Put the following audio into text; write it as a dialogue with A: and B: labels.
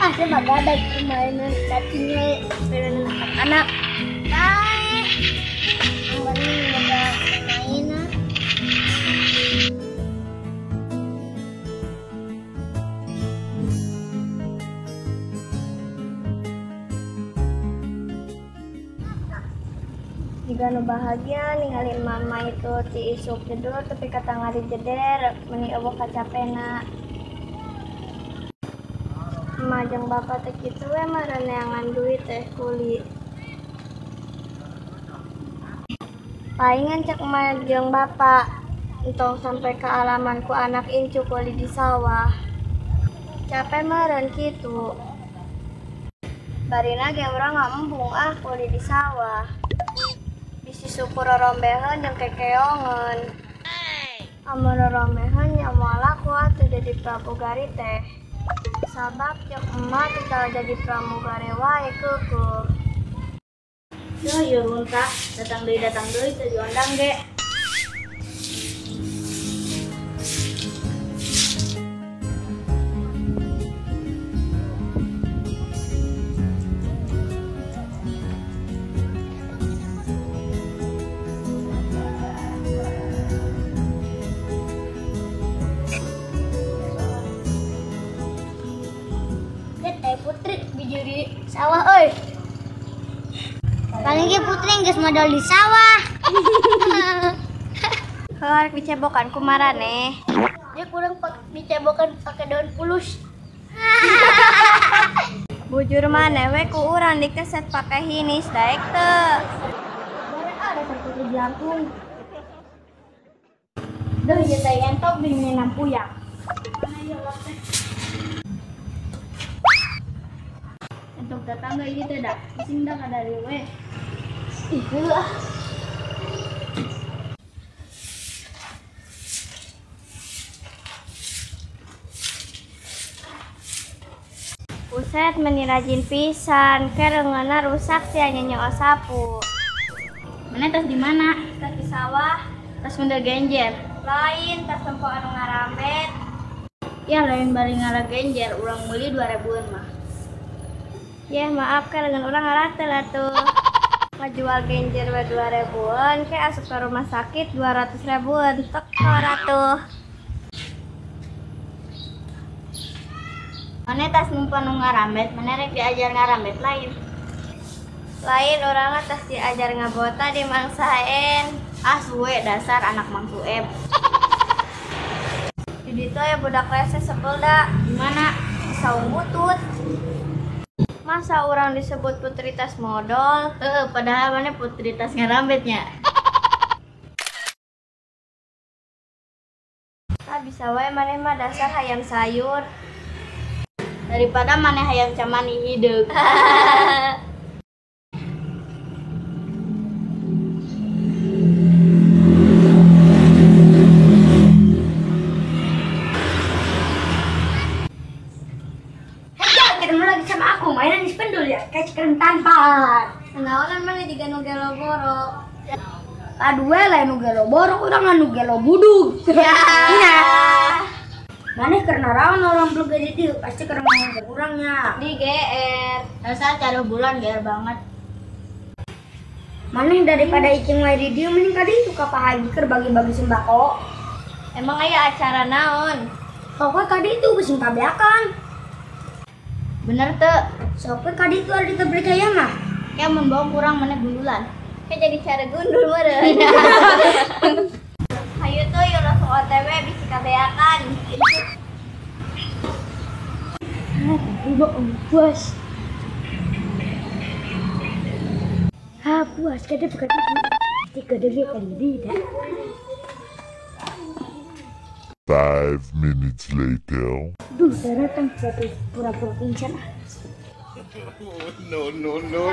A: Ah, saya mah gadag mainan cacingnya, mainan anak-anak. Baik. Mending boga mainan. Jika nu bahagia ningali mama itu ti isuk tidur tapi kata ngari jeder meni eueuh kacapena. Emak jeung bapak teh kitu we mareneangan duit teh kuli. Palingan cek emak jeung bapak entong sampai ke alaman ku anak incu kuli di sawah. Capek meureun kitu. Barina ge urang ngambung ah kuli di sawah. Bisi syukur rorombeheun jeung kekeongeun. Amun rorombeheun nya moal laku atuh jadi pramugari teh. Sabab jeung emak teu jadi pramugari wae keukeuh.
B: Duh, ieu runtah, datang deui teu diondang ge.
A: Putri bijiri sawah euy. Paling ge Putri geus modal di sawah.
B: Heuh, dicebokan ku maraneh.
A: Dia kurang dicebokan pakai daun pulus.
B: Bujur maneh we ku urang dikeset pake hinis daek teu.
A: Bare ah dasar Putri jelangkung. Duh, ieu teh entok bini nampuyang.
B: Mana ieu teh? Untuk tetangga ini tidak pusing dah kada we.
A: Ih, ah.
B: Buset meni rajin pisan, ke reungeunna rusak sia nyenyoo sapu.
C: Mana tas di mana?
B: Tas di sawah,
C: tas benda genjer.
B: Lain tas tempo anu ngarambet.
C: Ya lain bari ngara genjer, urang meuli 2000-an mah.
B: Yeh maaf kan dengan orang ngarate lah tuh. Ngajual genjer 2000-an, kayak asup ke rumah sakit 200 ribuan, tekor atuh.
C: Mana tas numpan nu ngarambet, mana rek diajar ngarambet lain.
B: Lain orang tas diajar ngabota di Mang Saen.
C: Ah suwe dasar anak Mang Sueb.
B: Jadi tuh ya budak rese sebel dah.
C: Gimana?
B: Saung butut. Masa orang disebut putri tas modal?
C: Padahal mana putri tas ngarambetnya.
B: Ah bisa wae maneh mah dasar hayam sayur.
C: Daripada maneh hayam camani hideung.
A: Ketemu lagi sama aku, mainan di spendul ya, kayak chicken tanpa.
B: Kenalan mana juga nu gelo borok.
A: Aduh, lain nu gelo borok, urang nu gelo budug.
B: Ya.
A: Maneh karena rawan orang belum gede dieu, pasti karena ngomong urangnya.
B: Di GR.
C: Rasa cara bulan GR banget.
A: Maneh daripada icing wae di dieu mending ka ditu ka Pak Haji keur bagi-bagi sembako.
B: Emang aya acara naon?
A: Pokoknya ka ditu geus kabeakan.
C: Bener tuh,
A: sopir kadi itu ada terpercaya mah.
C: Kayak mun bawa kurang mana gundulan.
B: Kayak jadi cara gundul meureun. Hayu tuh yuk langsung OTW bisi kabeakan.
A: Ah, puas. Ah, puas kada bukan tiga detik kali tidak.
D: 5 minutes later.
A: Duh, datang satu pura-pura pingsan.
D: No, no, no, no.